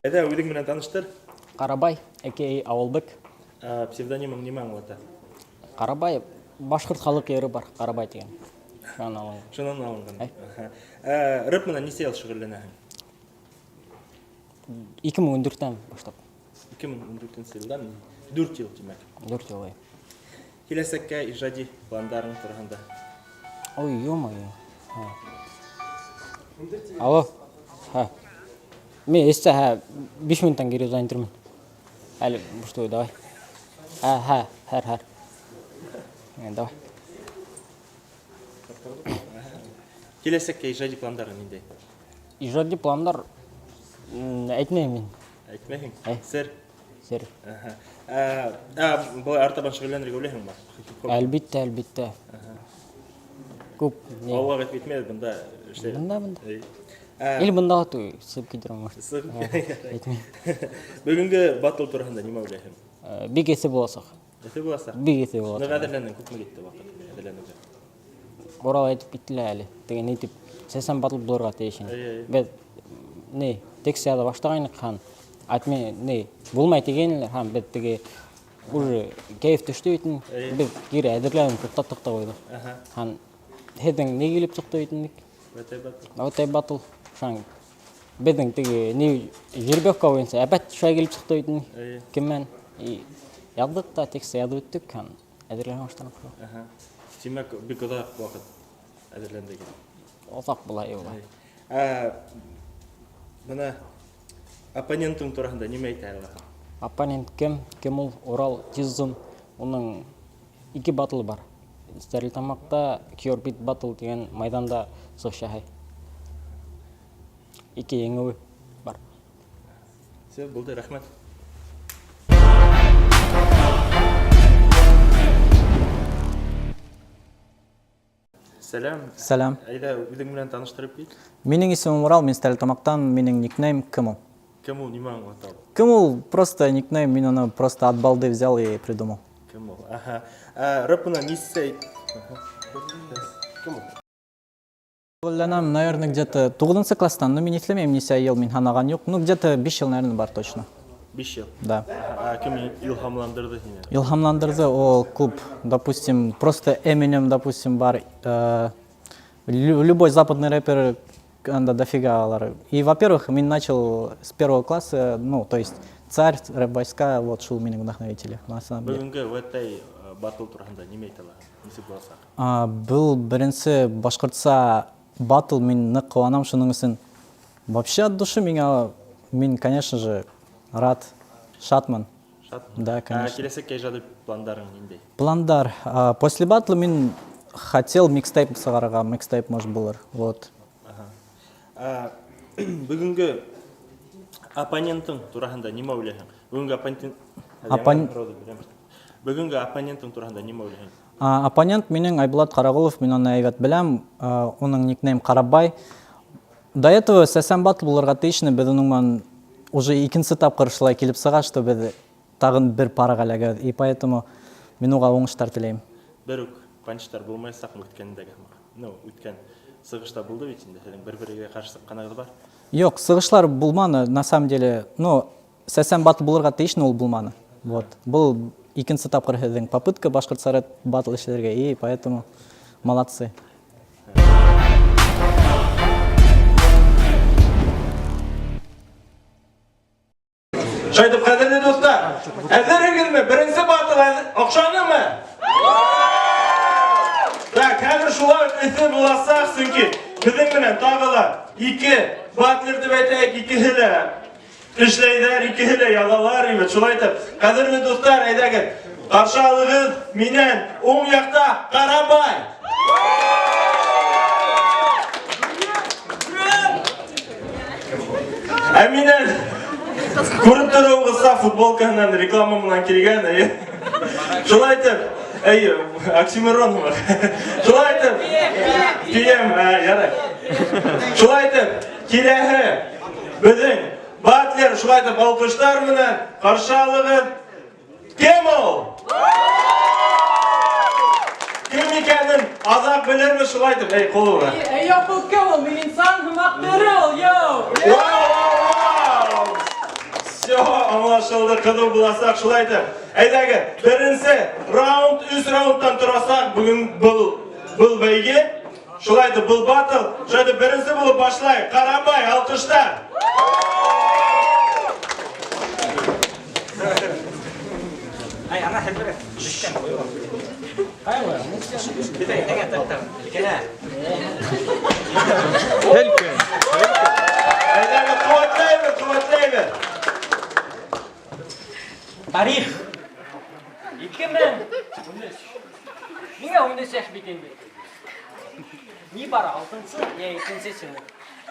Әйҙә, үҙең менән таныштыр. Ҡарабай, aka Ауылбек. Ә, псевдонимың нимә аңлата? Ҡарабай, башҡорт халыҡ йыры бар, Ҡарабай тигән. Шунан алынған. Шунан алынған. Әй. Аһа. Ә, рэп менән нисә йыл шөгыльләнәһең? 2014-тән башлап. 2014 йылдан, 4 йыл, тимәк. 4 йыл, әй. Киләсәккә ижади пландарың тураһында. Ой, ё-моё. Һа. Алло. Һа. Мин эстә, һә, 5 минуттан кире звонить итермен. Әле буш түгел, давай. Һә, һә, һәр, һәр. Ә, давай. Киләсәккә ижади пландарың ниндәй? Ижади пландар әйтмәйем мин. Әйтмәйһең? Әй. Сер. Сер. Әһә. Ә, ә, былай артабан шөгыльләнергә уйлайһыңмы? Хип-хоп. Әлбиттә, әлбиттә. Күп. ни. Авылга кайтып китмәйбеҙ, бында эшләйбеҙ. Бында, бында. Әй. Ә, Или бында ла түгел, сығып китермен, может. Сығып Әйтмәйем. Бөгөнгө батл тураһында нимә уйлайһың? Ә, Бик эҫе буласаҡ. Эҫе буласаҡ. Бик эҫе буласаҡ. Ныҡ әҙерләндең, күпме китте ваҡыт әҙерләнеүгә? Урал әйтеп китте лә әле. Теге ни тип, сәсән батл булырға тейеш ине. Әй, әй. Беҙ ни, текст яҙа башлағайныҡ һәм отме ни, булмай тигәйнеләр һәм беҙ теге уже кәйеф төштө бит инде. Әй. Беҙ кире әҙерләнеп туҡтаттыҡ та ҡуйҙыҡ. Аһа. Һәм һеҙҙең ни килеп сыҡты бит инде? Вәтәй батл. Вәтәй батл. Шунан беҙҙең теге ни жеребьевка буйынса әпәт шулай килеп сыҡты бит инде. Әй. Кем менән? И яҙҙыҡ та текст яҙып бөттөк һәм әҙерләнә башланыҡ. Аһа. Тимәк, бик оҙаҡ ваҡыт әҙерләндегеҙ. Оҙаҡ була, әй була. Ә, бына оппонентың тураһында нимә әйтә алаһың? Оппонент кем? Кем ул? Урал Тиззун. Уның ике батлы бар. Стәрлетамаҡта Кьорбит батл тигән майҙанда сығыш яһай. Ике еңеүе бар. Все, булды, рәхмәт. Сәләм. Сәләм. Әйҙә, үҙең менән таныштырып кит. Минең исемем Урал, мин Стәрлетамаҡтан, минең никнейм Кем ул. Кем ул, нимә аңлата ул? Кем ул просто никнейм, мин уны просто от балды взял и придумал. Кем ул? Аһа. Ә, рэп менән нисә Кем ул? Шөгыльләнәм, наверное, где-то туғыҙынсы класстан, но мин иҫләмәйем нисә йыл мин һанаған юҡ. Ну, где-то 5 йыл, наверное, бар точно. 5 йыл. Да. Ә, кем илһамландырҙы һине? Илһамландырҙы ул күп, допустим, просто Eminem, допустим, бар, любой западный рэпер, анда дофига алар. И, во-первых, мин начал с первого класса, ну, то есть Царь, рэп-войска, вот шул минең вдохновители, на самом деле. Бөгөнгө Вәтәй батл тураһында нимә әйтә алаһың? Нисек буласаҡ? А, был беренсе башҡортса батл, мин ныҡ ҡыуанам шуның өсөн. Вообще от души миңә, мин, конечно же, рад, шатмын. Шатмын? Да, конечно. Ә, киләсәккә ижади пландарың ниндәй? Пландар. А, после батла мин хотел микстейп сығарырға, микстейп может булыр. Вот. Ага. Ә, бөгөнгө оппонентың тураһында нимә уйлайһың? Бөгөнгө оппонент Бөгөнгө оппонентың тураһында нимә уйлайһың? А, оппонент минең Айбулат Ҡарағолов, мин уны әйбәт беләм, а, уның никнейм Ҡарабай. До этого сәсән батл булырға тейеш ине, беҙ уның менән уже икенсе тапҡыр шулай килеп сыға, что беҙ тағын бер параға эләгәбеҙ, и поэтому мин уға уңыштар теләйем. Бер үк панчтар булмаясаҡмы үткәндәге һымаҡ? Ну, үткән сығышта булды бит инде, һеҙҙең бер-бергә ҡаршы сыҡҡанығыҙ бар. Юҡ, сығышлар булманы, на самом деле, ну, сәсән батл булырға тейеш ине, ул булманы. Вот. Был икенсе тапҡыр һеҙҙең попытка башҡортса рэп батл эшләргә, и поэтому молодцы. Шулай итеп, ҡәҙерле дуҫтар, әҙерһегеҙме? Беренсе батл оҡшанымы? Так, хәҙер шулай уҡ эҫе буласаҡ, сөнки беҙҙең менән тағы ла ике батлер тип әйтәйек, икеһе лә эшләйҙәр, икеһе лә яҙалар, ибет. Шулай итеп, ҡәҙерле дуҫтар, әйҙәгеҙ, қаршы алығыҙ минән уң яҡта Ҡарабай. Ә минән күреп тороуығыҙса футболкаһынан реклама менән килгән, әйе. Шулай итеп, әйе, Оксимирон. Шулай итеп, кием, ярай. Шулай итеп, киләһе беҙҙең батлер, шулай итеп, алҡыштар менән қаршы алығыҙ. Кем ул? Кем икәнен аҙаҡ белербеҙ, шулай итеп, эй, ҡул ура. Эй, йоу, был кем ул? Мин инсан һымаҡ тере ул, йоу! Вау, вау, вау! Аңлашылды, кызу буласак, шулай итеп. Әйдәгез, беренче раунд, өч раундтан торасак, бүген был был бәйге. Шулай итеп, был батл, шулай итеп беренче булып башлай. Карабай, алкышлар. Әйдәгез, куәтләйбез, куәтләйбез. Тарих. 2013. Миңа 13 яшь бит инде. Ни бар алтынчы я икенче сыйныф.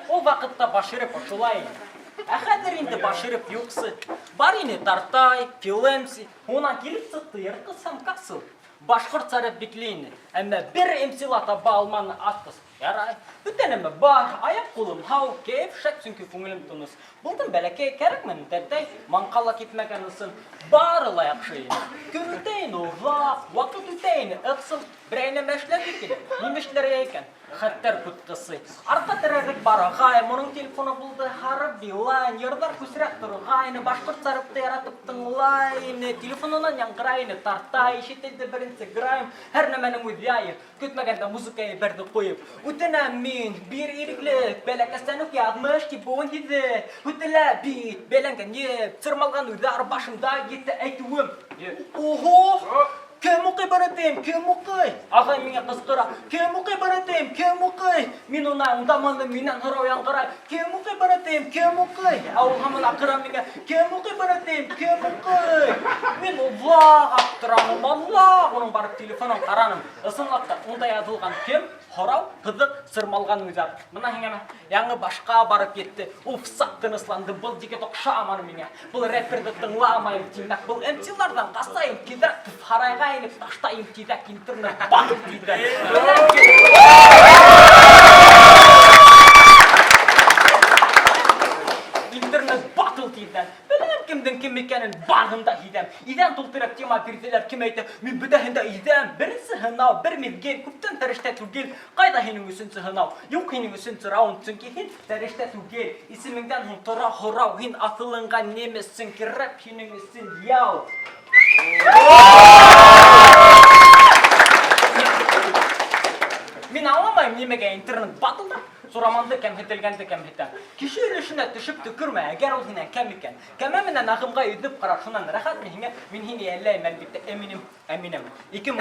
Ул вакытта Баширов шулай иде. Ә хәзер инде Баширов юксы. Бар ине Тартай, Филемси, унан килеп чыкты Ерткыч һәм Касыл. Башкорт рэп бикле ине. Әмма бер MC ла таба алманы аткыс. Ярай, бөтә нәмә бар, аяк-кулым һау, кәеф шәп, чөнки күңелем тыныч. Булдым бәләкәй, кәрәкмәне тәтәй, маңка ла кипмәгән ысын. Бары ла яҡшы ине. Көн үтә ине оҙаҡ, ваҡыт үтә ине ыҡсым. Берәй нәмә эшләп икән, нимә эшләргә икән? Хәтәр күткысы. Арҡа терәрлек бар ағай, моның телефоны булды һары Билайн, йырҙар күсерә торғайны, башҡортса рэпты яратып тыңлай ине, телефонынан яңғырай ине, тарта, ишетелде беренсе грайм, һәр нәмәнең үҙ яйы. Көтмәгәндә музыка ебәрҙе ҡуйып. Үтенәм мин, бир иреклек, бәләкәстән үк яҙмыш тибеүен һиҙҙе. Һүтелә бит, бәйләнгән еп, сырмалған уйҙар башымда етте әйтеүем. Ого! Кем уҡый быны тием, кем уҡый? Ағай миңә ҡысҡыра. Кем уҡый быны тием, кем уҡый? Мин уны аңламаным, минән һорау яңғырай. Кем уҡый быны тием, кем уҡый? Ә ул һаман аҡыра миңә. Кем уҡый быны тием, кем уҡый? Мин оҙаҡ аптыраным, Аллах, уның барып телефонын ҡараным. Ысынлап та, унда яҙылған кем? Һорау, һыҙыҡ, сырмалған уйҙар. Бына һиңә яңы башҡа барып етте. Уф, саҡ тынысланды. Был егет оҡшаманы миңә. Был рэперҙы тыңламайым, тимәк, был MC-ларҙан ҡасайым, тиҙерәк һарайға инеп таштайым тиҙәк интернет батып тиҙҙән. Интернет батыл тиҙҙән. Беләм кемдең кем икәнен барыһын да һиҙәм. Иҙән тултырып тема бирҙеләр, кем әйтә, мин бөтәһен дә иҙәм. Беренсе һынау, бер миҙгел, күптән фәрештә түгел. Ҡайҙа һинең өсөнсө һынау? Юҡ һинең өсөнсө раунд, сөнки һин фәрештә түгел. Исемеңдән һуң тора һорау, һин аҫылынған немец, сөнки рэп һинең өсөн яу. Мин аңламайым нимәгә интернет батылда Сураманды кәмһетелгәнде кәмһетә. Кеше өлөшөнә төшөп төкөрмә, әгәр ул һинән кәм икән. Кәмә менән ағымға йөҙөп ҡара, шунан рәхәтме һиңә? Мин һине йәлләйем, әлбиттә, Эминем, Эминем. 2000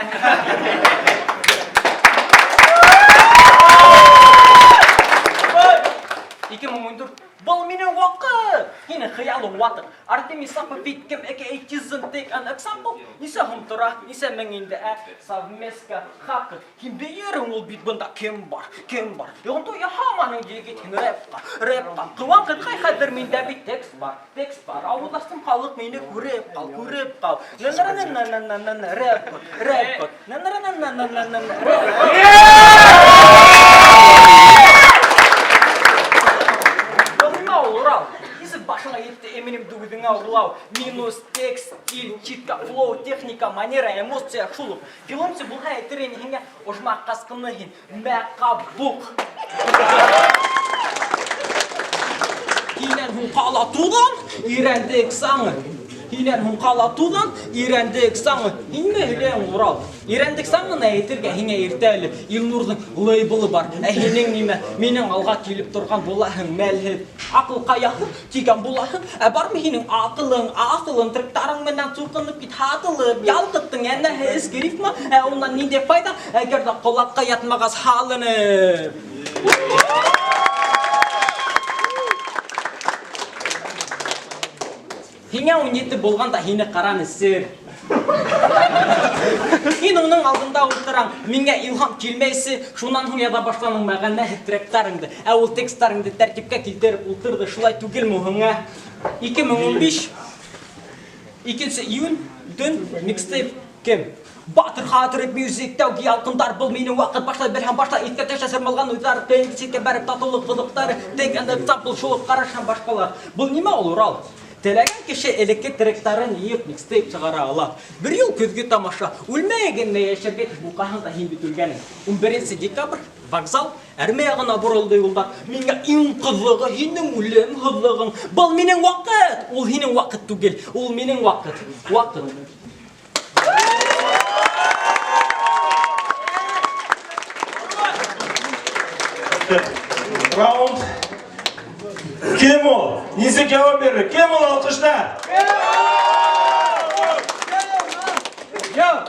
2014. Был минең ваҡыт. Һинең хыялың ватыҡ. Артемий Сапов бит кем, aka Тизен, take an example. Нисә һум тора, нисә мең инде, ә? Совместка хаҡы. Һин бейерһең ул бит бында кем бар, кем бар? Йоғонто яһаманың егет һин рэпҡа, рэпҡа. Ҡыуан ҡыҙҡай хәҙер миндә бит текст бар, текст бар. Ауыҙлаштым халыҡ мине күреп ҡал, күреп ҡал. На-на-на-на-на-на-на, рэп код, рэп код. На-на-на-на-на-на-на, рэп код. Был нимә ул, Урал? Нисек башыңа етте Эминемде үҙеңә урлау? Минус, текст, стиль, читка, флоу, техника, манера, эмоция, шул уҡ. Филонцы булһа әйтер ине һиңә, ожмах ҡасҡыны һин, мә ҡабуҡ. Һинән һуң ҡала туҙан, өйрәндек саңы. Һинән һуң ҡала туҙан, өйрәндек саңы. Һинме һөйләйең, Урал? Өйрәндек саңыны әйтергә һиңә иртә әле. Илнурҙың лейблы бар. Ә һинең нимә? Минең алға килеп торған булаһың мәлһеҙ. Аҡыл ҡаяһы тигән булаһың. Ә бармы һинең аҡылың, аҫылын тректарың менән суҡынып кит һатылып, ялҡыттың әнәһе эске рифма, ә унан ниндәй файҙа, әгәр ҙә ҡолаҡҡа ятмағас һалынып. Һиңә 17 булғанда һине ҡараны сер. Һин уның алдында ултыраң, миңә илһам килмәйсе, шунан һуң яҙа башланың мәғәнәһеҙ тректарыңды, ә ул тексттарыңды тәртипкә килтереп ултырҙы, шулай түгелме һуң, ә? 2015, 2 июнь, төн, микстейп, кем? Батыр Хат рэп мюзик, тәүге ялҡындар, был минең ваҡыт, башлай бел һәм башла, иҫкә төшә сырмалған уйҙар, төн ситкә бәреп татыулыҡ ҡоҙоҡтары, take an example, шул уҡ ҡараш һәм башҡалар. Был нимә ул, Урал? Теләгән кеше элекке тректарын йыйып микстейп чыгара ала. Бер юл көзге тамаша. Үлмәй генә яшәргә дип укыһаң да һин бит үлгәнең. Унберенче декабрь, вокзал, әрмә ягына борылды юлда. Миңа иң кызыгы һинең үлем һызлыгың. Был минең вакыт! Ул һинең вакыт түгел, ул минең вакыт. Вакыт. Раунд. Кем ул? Нисек яуап бирер? Кем ул алкышлар? Йо!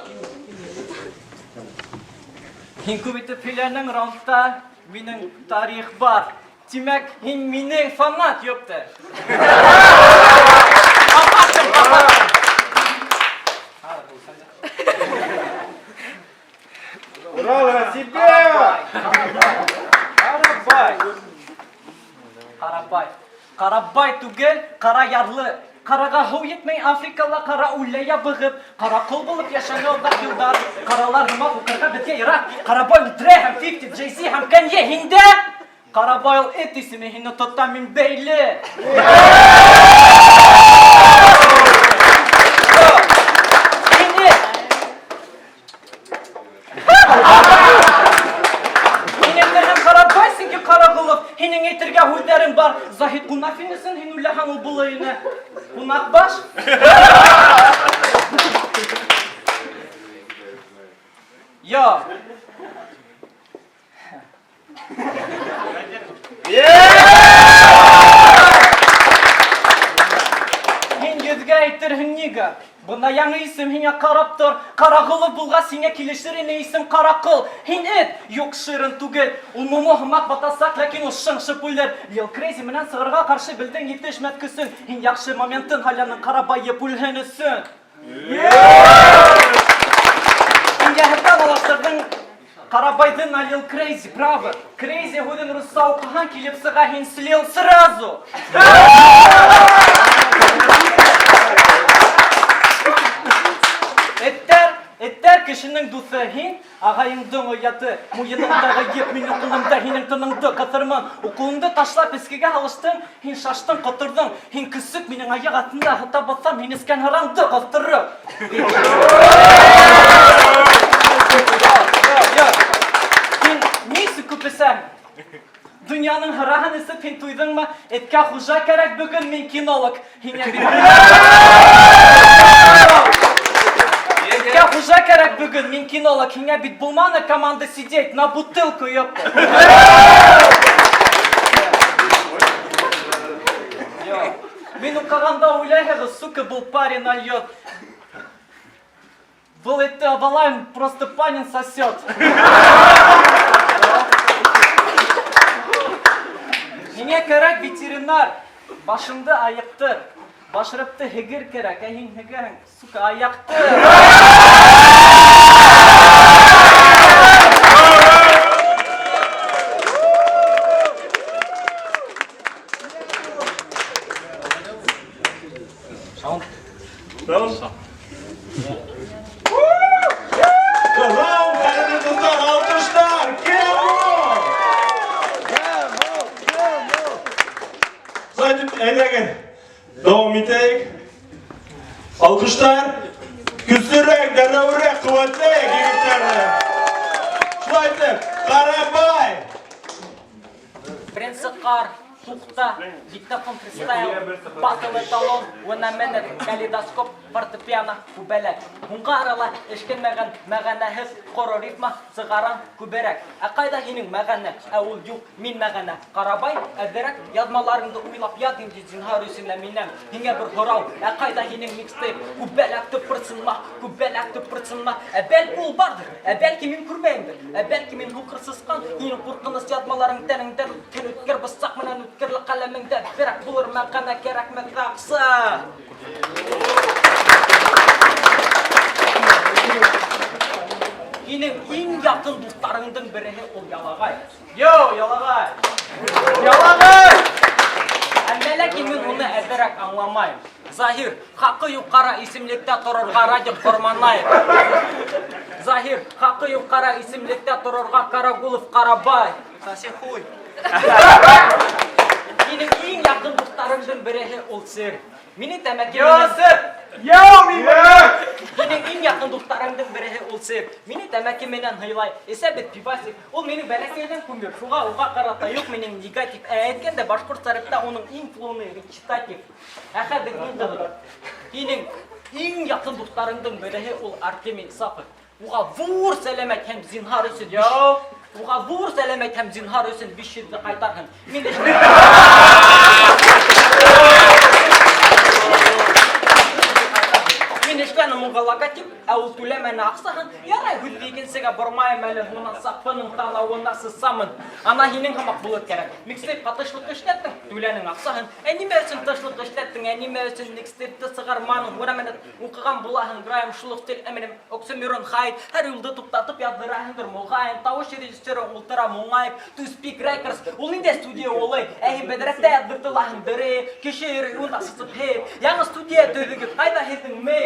Һин күп итеп һөйләнең раундта, минең тарих бар. Тимәк, һин минең фанат, ёпта. Апасың, апасың. Ура, тебе! Карабай. Карабай. Карабай түгел, кара ярлы. Карага һыу етмәй Африкала кара үллә ябыгып, кара кол булып яшәне озак елдар. Каралар һымак укырга безгә ерак. Карабай ул Дре һәм 50, Джей-Зи һәм Канье һиндә. Карабай ул эт исеме, һине тотам мин бәйле. Һине Һин әйтерһең Карабай, сөнки Карагулов, һинең әйтергә һүҙҙәрең бар. Заһид Кунафин өсөн һин уйлаһаң ул булыр ине. Кунак баш. Йо. Һин йөҙгә әйтерһең нига. Бына яңы исем һиңә ҡарап тор. Карагулов булғас һиңә килешер ине исем Каракол. Һин эт, юҡ ширын түгел. Ул момо һымаҡ батасаҡ, ләкин ул шыңшып үлер. Лил Крейзи менән сығырға ҡаршы белдең етешмәҫ көсөң. Һин яҡшы моментын һайланың Карабайып үлһен өсөн. Һин йәһәттән алыштырҙың Карабайҙы на Лил Крейзи, право. Крейзи һүҙен русса уҡыһаң, килеп сыға һин слил сразу. Эттәр, эттәр кешенең дуҫы, һин ағайыңдың ояты, муйыныңдағы еп минең ҡулымда һинең тыныңды ҡыҫырмын. Уҡыуыңды ташлап эскегә алыштың, һин шаштың, ҡоторҙоң, һин көсөк минең аяҡ аҫтында һыта баҫам, һин эскән һыраңды ҡоҫтороп. Һин нисек күп эсәһең? Дөньяның һыраһын эсеп һин туйҙыңмы? Эткә хужа кәрәк бөгөн, мин кинолог. Һиңә бит Эткә хужа кәрәк бөгөн, мин кинолог. Һиңә бит булманы команда сидеть на бутылку, ёпта. Мин уҡығанда уйлайһығыҙ, сука, был парень нальет. Был этте абалайым, просто Панин сосет. Миңә кәрәк ветеринар, башымды айыҡтыр. Башырыпты һегер кәрәк, ә һин һегәһең, сука, аяҡты. Раунд. Раунд, хөрмәтле дуҫтар, алҡыштар. Кем ул? Шулай итеп, әйҙәгеҙ, дауам итәйек. Алҡыштар. Көслөрәк, дәррәүерәк, ҡеүәтләйек егеттәрҙе. Шулай итеп, Ҡарабай. Беренсе ҡар, туҡта, диктофон фристайл, батл эталон, уна менер, калейдоскоп, фортепиано, күбәләк. Һуңғы арала эшкинмәгән мәғәнәһеҙ ҡоро рифма сығарам күберәк. Ә ҡайҙа һинең мәғәнә? Ә ул юҡ, мин мәғәнә. Ҡарабай, әҙерәк яҙмаларыңды уйлап яҙ инде, зинһар өсөн минән. Һиңә бер һорау, ә ҡайҙа һинең микстейп? Күбәләк тыпырсынма, күбәләк тыпырсынма. Ә бәлки ул барҙыр, ә бәлки мин күрмәйемдер. Ә бәлки мин һуҡыр сысҡан, һинең ҡурҡыныс яҙмаларың тәнеңдән үткән үткер бысаҡ менән үткерле ҡәләмеңдә берәк булыр мәғәнә кәрәкмәҫ аҡса. Һинең иң яҡын дуҫтарыңдың береһе ул Ялағай. Йоу, Ялағай! Ялағай! Әммә ләкин мин уны әҙерәк аңламайым. Заһир, хаҡы юҡ ҡара исемлектә торорға Радик Ҡорманаев. Заһир, хаҡы юҡ ҡара исемлектә торорға Карагулов Ҡарабай. Соси хуй. Һинең иң яҡын дуҫтарыңдың береһе ул Сер. Минең тәмәке менән... Яу, мин Һинең иң яҡын дуҫтарыңдың береһе ул сер. Мине тәмәке менән һыйлай. Эсәбеҙ пивасик. Ул минең бәләкәйҙән кумир. Шуға уға ҡарата юҡ минең негатив. Ә әйткәндә башҡортса рэпта уның иң флоуны речитатив. Ә хәҙер иң ҡыҙығы. Һинең иң яҡын дуҫтарыңдың береһе ул Артемий Сапов. Уға ҙур сәләмәт һәм зинһар өсөн Яу. Уға ҙур сәләмәт һәм зинһар өсөн 500-ҙе ҡайтарһын. Мин Мин эшләнем уға логотип, ә ул түләмәне аҡсаһын. Ярай, һүҙҙе икенсегә бормайым әле, һунан сапының танауына сысамын. Ана һинең һымаҡ булыр кәрәк. Микстейпҡа тышлыҡ эшләттең, түләнең аҡсаһын. Ә нимә өсөн тышлыҡ эшләттең, ә нимә өсөн микстейпты сығарманың? Ура менән уҡыған булаһың, Грайм, шул уҡ стиль, Eminem, Оксимирон, Хайд, һәр юлды туҡтатып яҙҙыраһыңдыр, моғайын, тауыш режиссеры ултыра моңайып, To Speak Records, ул ниндәй студия улай? Ә һин бәҙрәктә яҙҙыртылаһың бере, кеше йөрөй унда сысып һеп. Яңы студия төҙөгөҙ, ҡайҙа һеҙҙең ме?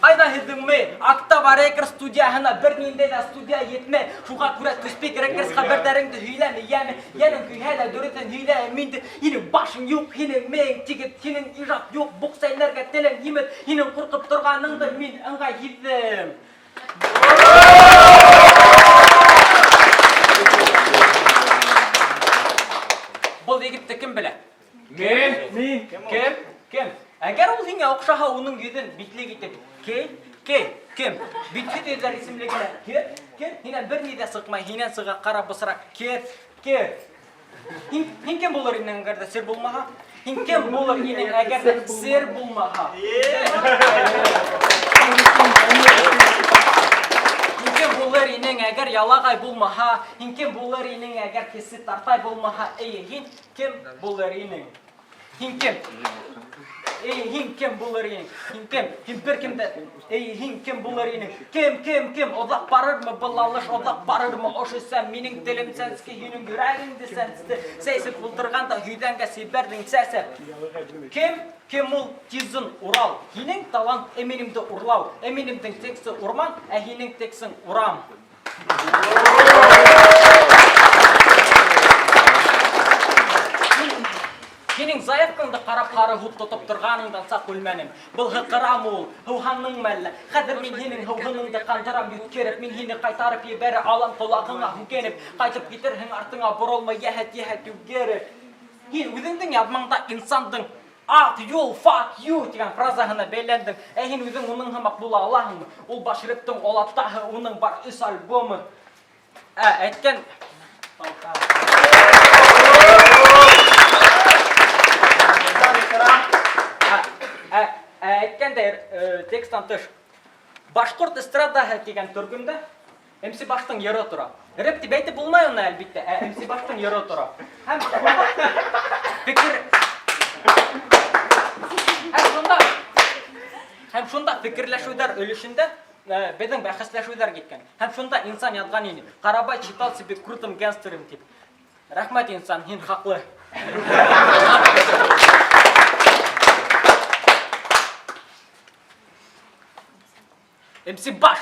Ҡайҙа һеҙҙең ме? Октава Records студияһына бер ниндәй ҙә студия етмәй. Шуға күрә To Speak Records хәбәрҙәреңде һөйләмә, йәме? Йәнең көйһә лә дөрөҫөн һөйлә, инде. Һинең башың юҡ, һинең мейең тигеҙ, һинең ижад юҡ, буҡ сәйнәргә телең һимеҙ, һинең ҡурҡып торғаныңды мин ыңғай һиҙҙем. Был егетте кем белә? Мин. Мин. Кем? Кем? Әгәр ул һиңә оҡшаһа, уның йөҙөн битлек итеп, кей, кей, кем? Битһеҙ йөҙҙәр исемлегенә кер, кер, һинән бер ни ҙә сыҡмай, һинән сыға ҡара бысраҡ, кер, кер. Һин, һин кем булыр инең, әгәр ҙә сер булмаһа? Һин кем булыр инең, әгәр ҙә сер булмаһа? Һин кем булыр инең, әгәр ялағай булмаһа? Һин кем булыр инең, әгәр кесе тартай булмаһа? Эйе, һин кем булыр инең? Һин кем? Эй, һин кем булыр инең? Һин кем? Һин бер кем дә. Эй, һин кем булыр инең? Кем, кем, кем? Оҙаҡ барырмы был алыш, оҙаҡ барырмы ошо сәм? Минең телем сәнске, һинең йөрәгең дә сәнсте. Сәйсеп ултырғанда һөйҙәнгә сибәрҙең сәсәп. Кем? Кем ул Тизын Урал? Һинең талант Эминемде урлау. Эминемдең тексты урман, ә һинең тексың урам. Һинең заявкаңды ҡарап һары һут тотоп торғаныңдан саҡ үлмәнем. Был һыҡырамы ул, һыуһаныңмы әллә? Хәҙер мин һинең һыуһыныңды ҡандырам йүткереп, мин һине ҡайтарып ебәрә алам ҡолағыңа һүгенеп, ҡайтып китерһең артыңа боролмай йәһәт-йәһәт йүгереп. Һин үҙеңдең яҙмаңда инсандың ат юл, fuck you тигән фразаһына бәйләндең. Ә һин үҙең уның һымаҡ була алаһыңмы? Ул баш рэптың олатаһы, уның бар өс альбомы. Ә, әйткән... Ә, ә, әйткәндәй, тексттан тыш, Башҡорт эстрадаһы тигән төркөмдә MC Баштың йыры тора. Рэп тип әйтеп булмай уны, әлбиттә, ә MC Баштың йыры тора. Һәм шунда фекер Һәм шунда Һәм шунда фекерләшеүҙәр өлөшөндә беҙҙең бәхәсләшеүҙәр киткән. Һәм шунда инсан яҙған ине. Карабай читал себе крутым гангстером тип. Рәхмәт, инсан, һин хаҡлы. MC Баш.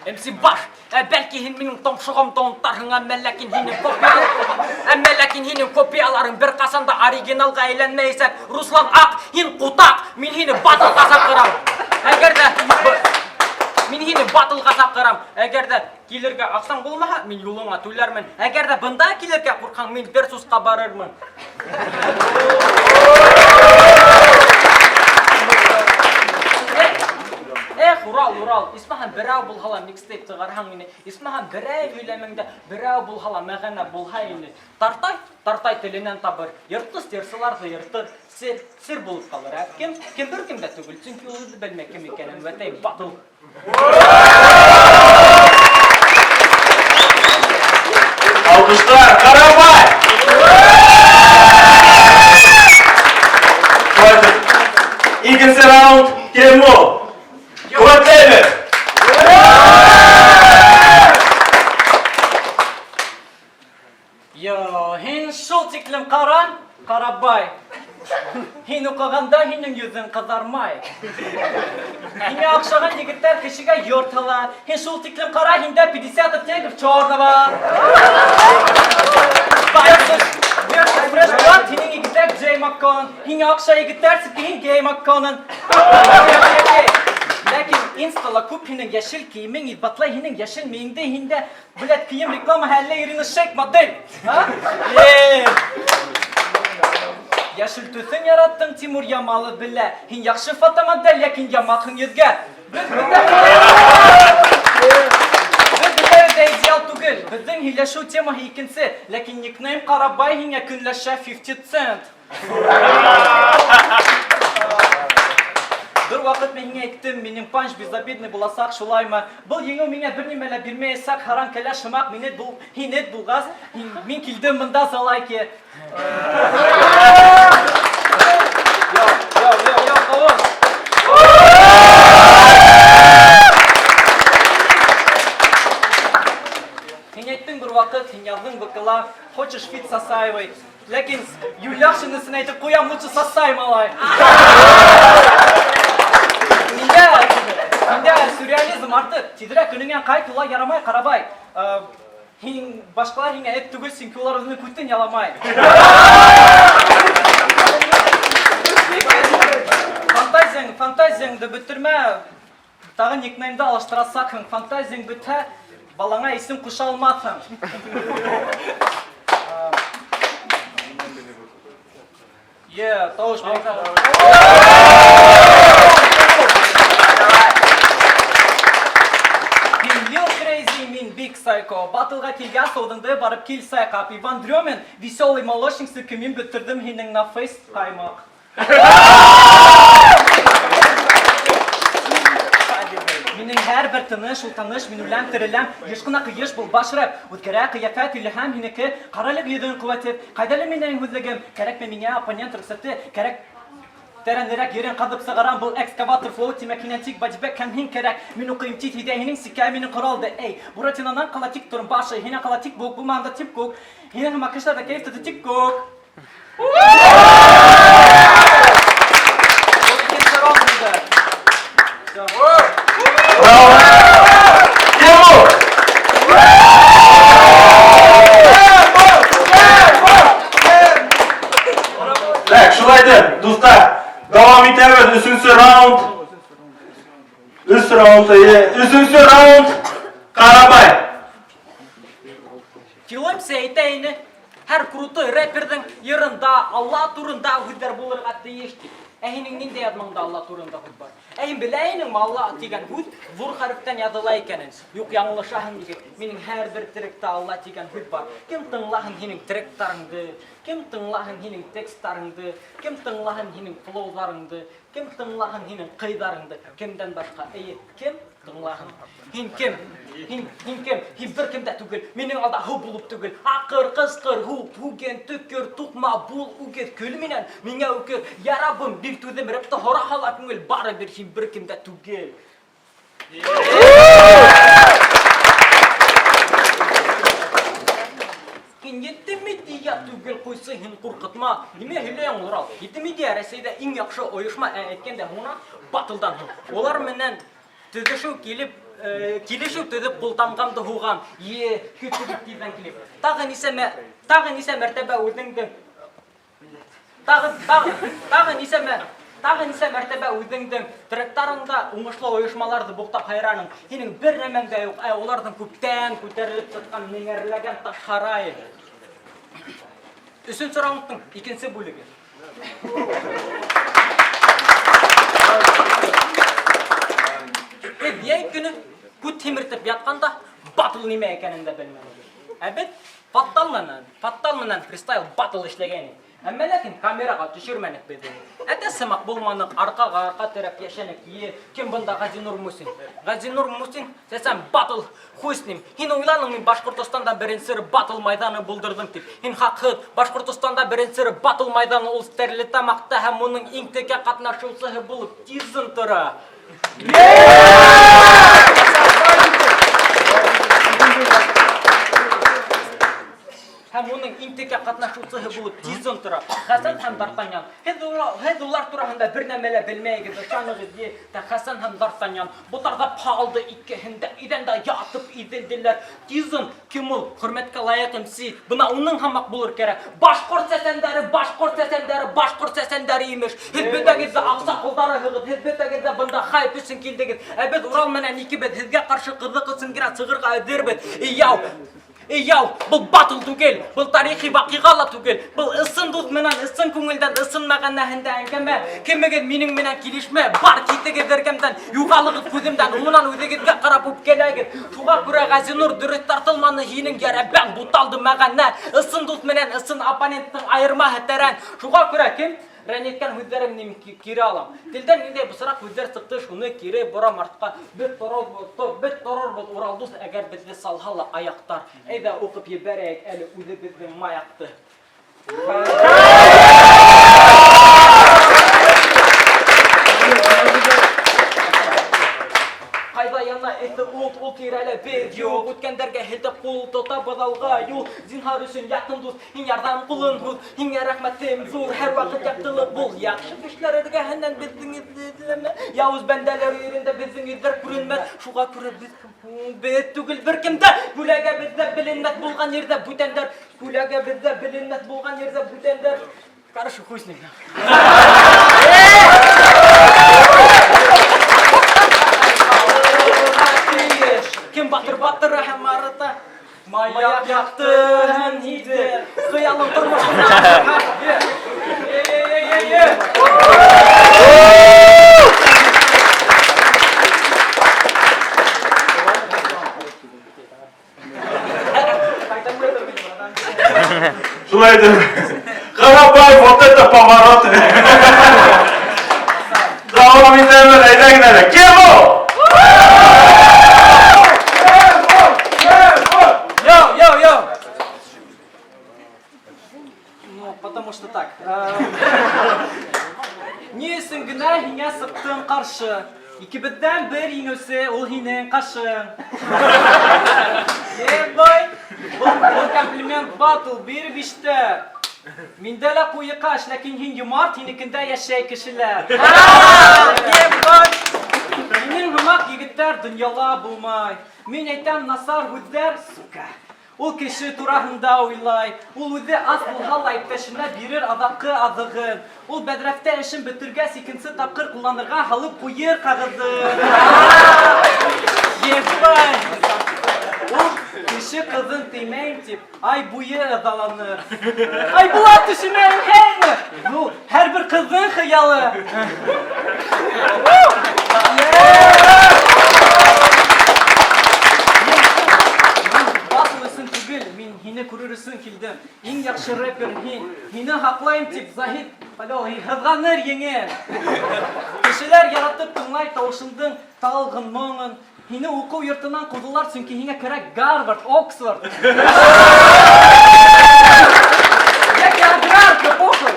MC Баш. Ә бәлки һин минең томшоғомдо онотарһың, әммә ләкин һинең копиялар, әммә ләкин һинең копияларың бер ҡасан да оригиналға әйләнмәйәсәк. Руслан Аҡ, һин ҡутаҡ, мин һине батлға саҡырам. Әгәр ҙә мин һине батлға саҡырам. Әгәр ҙә килергә аҡсаң булмаһа, мин юлыңа түләрмен. Әгәр ҙә бында килергә ҡурҡһаң, мин Версусҡа барырмын. Эх, Урал, Урал, исмаһам берәү булһа ла микстейп сығарһаң ине. Исмаһам берәй һөйләмеңдә берәү булһа ла мәғәнә булһа ине. Тартай, тартай теленән табыр. Йыртҡыс йырсыларҙы йыртыр. Сер, сер булып ҡалыр. Ә кем, кем бер кем дә түгел, сөнки ул үҙе белмәй кем икәнен. Вәтәй батл. Алҡыштар, Карабай! Икенсе раунд кем ул? Ҡеүәтләйбеҙ! Йо, һин шул тиклем ҡара, Ҡарабай. Һин уҡығанда һинең йөҙөң ҡыҙармай. Һиңә оҡшаған егеттәр кешегә йорт һала. Һин шул тиклем ҡара, һиндә 50 оттенков черного. Fresh Blood, һинең игеҙәк Джей МакКоннан. Һиңә оҡшай егеттәр, сөнки һин гей МакКоннан. Ләкин инстала күп һинең йәшел кейемең иҫбатлай һинең йәшел мейеңде һиндә, блядь, кейем рекламаһы әллә Ирина Шейк модель. А? Йәшел төҫен яраттың, Тимур Ямалов белә. Һин яҡшы фотомодель, ләкин ямаҡһың йөҙгә. Беҙ Беҙ бөтәбеҙ дә идеал түгел. Беҙҙең һөйләшеү темаһы икенсе, ләкин никнейм Ҡарабай һиңә көнләшә 50 Cent. Бер ваҡыт мин һиңә әйттем, минең панч безобидный буласаҡ, шулаймы? Был еңеү миңә бер нимә лә бирмәйәсәк, һаран кәләш һымаҡ мине бул, һин эт булғас, мин килдем мында за лайки. Йоу, йоу, йоу, йоу, тауыш. Һин әйттең бер ваҡыт, һин яҙҙың ВКла, хочешь фит с Асаевой. Ләкин Юльяшинысын әйтеп куям, лучше сосай, малай. Миндә, миндә сюрреализм артык. Тиҙерәк көнөңә ҡайт, улай ярамай, Ҡарабай. Э, һин башҡалар һиңә эт түгел, сөнки улар үҙенең күтен яламай. Фантазияң, фантазияңды бөтөрмә, Тағы никнеймды алыштырасаҡһың, фантазияң бөтһә, балаңа исем ҡуша алмаҫһың. Е, тауыш Мин Lil Crazy, мин Big Psycho. Батылға килгәс, алдыңды барып кил сайҡап. Иван Дремин, веселый молочник, сөнки мин бөтөрҙөм һинең на фейс ҡаймаҡ. Минең һәрбер тыныш, ул таныш, мин үләм, тереләм, еш кына кыеш бул, баш рэп, үткәрә кыяфәт, илһам һинеке, карале йөҙең куәтеп, кайда әле минең һүҙлегем, кәрәкме миңә оппонент рөхсәте, кәрәк Тәрәнерәк ерен казып сыгарам, был экскаватор флоу, тимәк һинән тик бодибэк һәм һин кәрәк. Мин укыйм тиз, өйдә һинең сикә минең коралды, эй. Буратинонан кала тик торым башы, һинән кала тик бук, булмаганда тип күк. Һинең һымак кешеләр дә кәеф тоты тик күк. Так, шулай итеп, дуслар, дәвам итәбез. Өченче раунд. Өч раунд, өченче раунд. Карабай. Филомся әйтә ине, һәр крутой рэперҙың йырында Алла турында һүҙҙәр булырға тейеш тип. Ә һинең ниндәй яҙмаңда Алла турында һүҙ бар? Ә һин белә инеңме Алла тигән һүҙ ҙур хәрефтән яҙыла икәнен? Юҡ, яңылышаһың, егет. Минең һәрбер тректа Алла тигән һүҙ бар. Кем тыңлаһын һинең тректарыңды? Кем тыңлаһын һинең тексттарыңды? Кем тыңлаһын һинең флоуларыңды? Кем тыңлаһын һинең кыйдарыңды? Кемдән башҡа? Эйе, кем тыңлаһын? Һин кем? Һин, һин кем? Һин бер кем дә түгел. Минең алда һыу булып түгел. Аҡыр, ҡысҡыр, һуҡ, һүген, төкөр, туҡма, бул, үгеҙ, көл минән, миңә үкер. Йә Раббым, бир түҙем, рэпты һора һала күңел, барыбер һин бер кем дә түгел. Һин еттеме дия түгел, ҡуйсы, һин ҡурҡытма. Нимә һөйләйһең, Урал? Еттеме дия Рәсәйҙә иң яҡшы ойошма, ә әйткәндә һуңынан батылдан һуң. Улар менән төҙөшөү килеп, килешеү төҙөп ҡултамғамды һуғам. Е, көттө бит тиҙҙән килеп. Тағы нисә, тағы нисә мәртәбә үҙеңдең Тагын, тагын, тагын нисә тагын нисә мәртәбә үзеңдең тректарыңда уңышлы оешмаларҙы буҡтап һайраның. Һинең бер нәмәң дә юҡ, ә уларҙың күптән күтәрелеп сыҡҡан меңәрләгән таш һарайы. Өсөнсө раундтың икенсе бүлеге. Беҙ йәй көнө күт һимертеп ятҡанда батл нимә икәнен дә белмәнек. Ә беҙ Фаттал менән, Фаттал менән фристайл батл эшләгән идек. Әмма ләкин камераға төшөрмәнек беҙ уны. Әтәс сымаҡ булманыҡ, арҡаға арҡа терәп йәшәнек. Е, кем бында Газинур Мусин? Газинур Мусин, сәсән батл, хуй с ним. Һин уйланың мин Башҡортостанда беренсе батл майҙаны булдырҙым тип. Һин хаҡһыҙ, Башҡортостанда беренсе батл майҙаны ул Стәрлетамаҡта һәм уның иң текә ҡатнашыусыһы булып Тизен тора. Һәм Һәм уның иң текә ҡатнашыусыһы булып Тизон тора. Хәсән һәм Д'Артаньян. Һеҙ улар, һеҙ улар тураһында бер нәмә лә белмәйегеҙ, ышанығыҙ, е, тә Хәсән һәм Д'Артаньян ботарҙа палды икеһен дә иҙәндә ятып иҙелделәр. Тизон, кем ул? Хөрмәткә лайыҡ МС. Бына уның һымаҡ булыр кәрәк. Башҡорт сәсәндәре, башҡорт сәсәндәре, башҡорт сәсәндәре имеш. Һеҙ бөтәгеҙ ҙә аҡса ҡолдарыһығыҙ, һеҙ бөтәгеҙ ҙә бында хайп өсөн килдегеҙ. Ә беҙ Урал менән икебеҙ һеҙгә ҡаршы ҡыҙыҡ өсөн генә сығырға әҙербеҙ. Эй, яу! Эй, яу, был батл түгел, был тарихи ваҡиға ла түгел. Был ысын дуҫ менән ысын күңелдән ысын мәғәнәһендә әңгәмә. Кемегеҙ минең менән килешмәй, бар китегеҙ эргәмдән, юғалығыҙ күҙемдән, унан үҙегеҙгә ҡарап үпкәләгеҙ. Шуға күрә Ғәзинур дөрөҫ тартылманы һинең йәрәбәң, буталды мәғәнә. Ысын дуҫ менән ысын оппоненттың айырмаһы тәрән. Шуға күрә кем рәнйеткән һүҙҙәрем мин кире алам. Телдән ниндәй бысраҡ һүҙҙәр сыҡты, шуны кире борам артҡа. Беҙ торорбоҙ, беҙ торорбоҙ, Урал дуҫ, әгәр беҙҙе салһа ла аяҡтар. Әйҙә уҡып ебәрәйек әле үҙебеҙҙең маяҡты. Ҡайҙа яна эҫе ут, ул тирәлә беҙ юҡ. Үткәндәргә һелтәп ҡул тотабыҙ алға юл. Зинһар өсөн яҡын дуҫ, һин ярҙам ҡулын һуҙ. Һиңә рәхмәтем ҙур, һәр ваҡыт яҡтылыҡ бул. Яҡшы кешеләр эргәһенән беҙҙең эҙләмә. Яуыз бәндәләр өйөрөндә беҙҙең йөҙҙәр күренмәҫ. Шуға күрә беҙ беҙ түгел бер кем дә. Күләгәбеҙ ҙә беленмәҫ булған ерҙә бүтәндәр. Күләгәбеҙ ҙә беленмәҫ булған ерҙә бүтәндәр. Короче, хуй с ним. Кем батыр батыр һәм арыта Маяҡ яҡтыһын һиҙҙе Хыялым тормошона. Е-е-е-е-е. Шулай итеп, Карабай, вот это поворот! Дауам итәбеҙ, әйҙәгеҙ әле. Кем ул? Йоу, йоу, йоу! Ну, потому что так. Ни өсөн генә һиңә сыҡтым ҡаршы? Икебеҙҙән бер еңеүсе, ул һинең ҡашың. Ебай! Был комплимент батл биреп иштә. Миндә лә ҡуйы ҡаш, ләкин һин йомарт, һинекендә йәшәй кешеләр. Ебай! Минең һымаҡ егеттәр донъяла булмай. Мин әйтәм насар һүҙҙәр, сука. Ул кеше тураһында уйлай. Ул үҙе ас булһа ла иптәшенә бирер аҙаҡҡы аҙығын. Ул бәҙрәфтә эшен бөтөргәс икенсе тапҡыр ҡулланырға һалып ҡуйыр ҡағыҙын. Ебай! Ул кеше ҡыҙын теймәйем тип ай буйы ыҙаланыр. Айбулат төшөнәм һәйме? Ну, һәр бер ҡыҙҙың хыялы. Мин батл өсөн түгел, мин һине күрер өсөн килдем. Иң яҡшы рэпер һин. Һине һаҡлайым тип Заһид Алло, һыҙғаныр еңен. Кешеләр яратып тыңлай тауышыңдың талғын моңон. Һине уҡыу йортонан ҡыуҙылар, сөнки һиңә кәрәк Гарвард, Оксфорд. Йәки аграрка, похуй.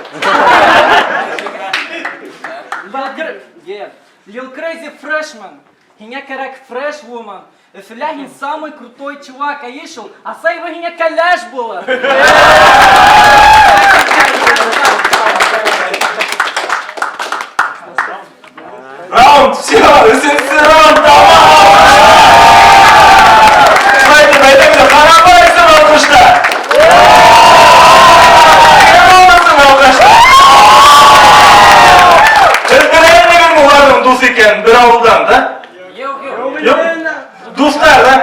Yeah. Lil Crazy Freshman. Һиңә кәрәк fresh woman. Өфөлә һин самый крутой чувак, әйе шул. Асаева һиңә кәләш булыр. Раунд, все, өсөнсө раунд тамам. Шулай итеп, әйҙәгеҙ, Ҡарабайҙың алҡышта. Кем алырһың алҡышта? Һеҙ беләһегеҙме уларҙың дуҫ икәнен бер ауылдан, да? Юҡ, юҡ. Юҡ. Дуҫтар, да?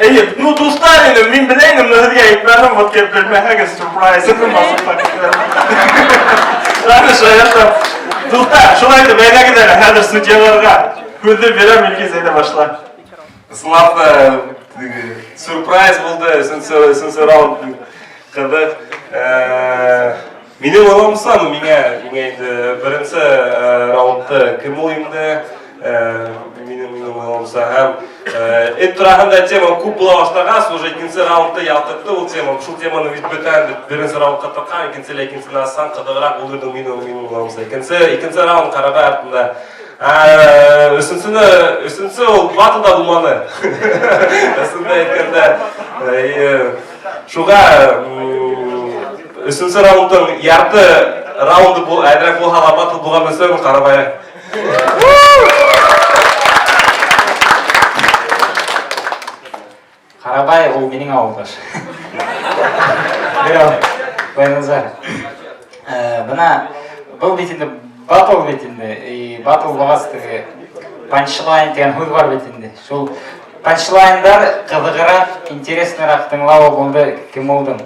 Эйе, ну дуҫтар инде, мин беләм, но һеҙгә әйтмәнем, вот килеп белмәһәгеҙ, сюрприз, басып Хорошо, хорошо. Дуҫтар, шулай итеп, әйҙәгеҙ әле, хәҙер судьяларға һүҙҙе бирәм, Илгиз, әйҙә башла. Ысынлап та сюрприз булды, өсөнсө раунд ҡыҙыҡ. Минең уйлауымса, ну, миңә инде беренсе раундты кем ул инде, минең уйлауымса, һәм эт тураһында тема күп була башлағас, уже икенсе раундты ялтытты ул тема. Шул теманы бит бөтән беренсе раундҡа тыҡҡан, икенсе лә икенсене асһаң, ҡыҙығыраҡ булыр ине минең уйлауымса. Икенсе раунд Ҡарабай артында. Өсөнсөнө, өсөнсө ул батл да булманы. Ысынды әйткәндә, Шуға өсөнсө раундтың ярты раунды бул әҙерәк булһа ла батл булған өсөн Ҡарабай. Ҡарабай ул минең ауылдаш. Юк, Байназар. Э, бына был бит инде батл бит инде. И батл булғас теге панчлайн тигән һүҙ бар бит инде. Шул панчлайндар ҡыҙығыраҡ, интересныйраҡ тыңлауы булды кем булдың.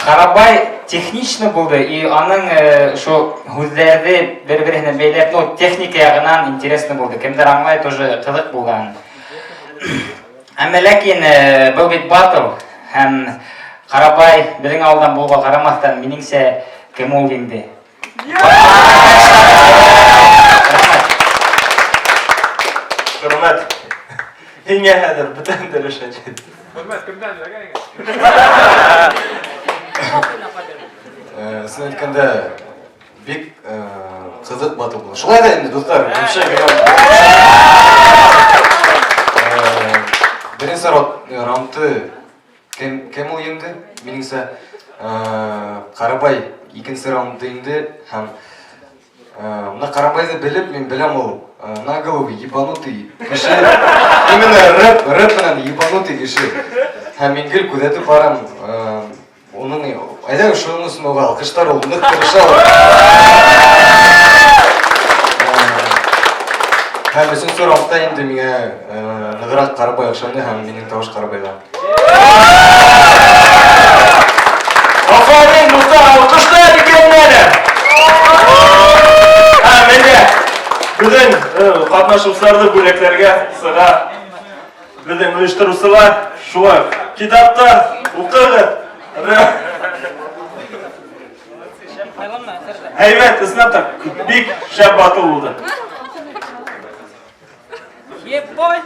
Ҡарабай технично булды и аның шул һүҙҙәрҙе бер-береһенә бәйләп, ну, техника яғынан интересно булды. Кемдер аңлай, тоже ҡыҙыҡ булды аның. Әммә ләкин был бит батл һәм Ҡарабай беҙҙең ауылдан булыуға ҡарамаҫтан, минеңсә, кем ул инде. Хөрмәт. Һиңә хәҙер бүтән тел эшләтә. Хөрмәт кемдән эләгә инде? Сын әйткәндә, бик кызык батл булды. Шулай да инде, дуслар, вообще беренче раундты кем кем ул еңде? Минеңсә, Карабай икенче раундты еңде һәм Менә Карабайны белеп, мин беләм ул на голову ебанутый кеше. Именно рэп, рэп белән ебанутый кеше. Һәм мин гел күзәтеп барам. Уның әйдә шуның өчен уга алкышлар, ул нык тырыша. Һәм өченче раундта инде миңа ныграк Карабай ошады һәм минем тавыш Карабайга. Афәрин, дуслар, алкышлар икән әле. Һәм инде бөтен катнашучыларны бүләкләргә сыга безнең оештыручылар шулай китаптар укыгыз. Әйбәт, ысынлап та бик шәп батыл булды. Ебой!